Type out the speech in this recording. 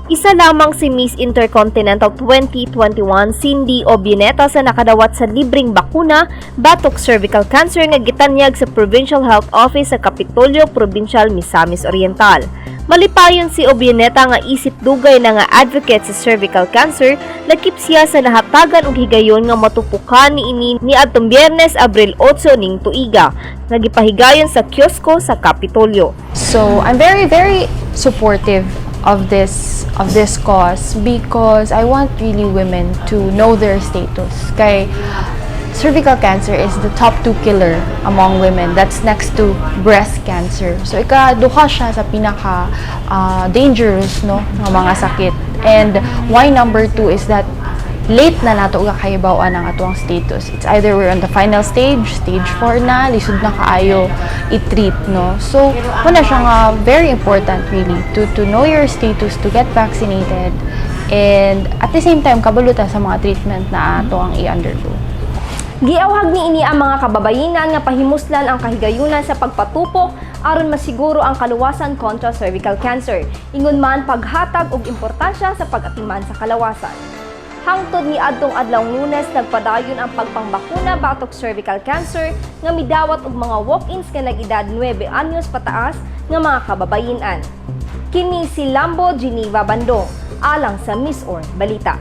Isa lamang si Miss Intercontinental 2021 Cindy Obieneta sa nakadawat sa libreng bakuna batok cervical cancer nga gitanyag sa Provincial Health Office sa Kapitolyo, Provincial Misamis Oriental. Malipayon si Obieneta nga isip dugay na nga advocate sa cervical cancer, lakip siya sa nahatagan og higayon nga matupukan niini niadtong Biyernes, Abril 8 ning tuiga, nga gipahigayon sa kiosko sa Kapitolyo. So I'm very, very supportive of this cause because I want really women to know their status. Kay cervical cancer is the top two killer among women. That's next to breast cancer. So ika-duha siya sa pinaka dangerous, no, nga mga sakit. And why number two is that late na nato kahibaw-an ang atoang status. It's either we're on the final stage, stage 4 na, lisod na kaayo i-treat, no? So, mao na siya nga very important really to know your status, to get vaccinated, and at the same time, kabalo ta sa mga treatment na ato ang i-undergo. Giawhag niini ang mga kababayinan nga pahimuslan ang kahigayunan sa pagpatupok aron masiguro ang kaluwasan kontra cervical cancer. Ingon man paghatag og importansya sa pag-atiman sa kalawasan. Hangtod ni adtong adlaw Lunes, nagpadayon ang pagpangbakuna batok cervical cancer nga midawat og mga walk-ins nga nag-edad 9 anyos pataas nga mga kababayinan. Kini si Lambo Geneva Bandong alang sa MisOr Balita.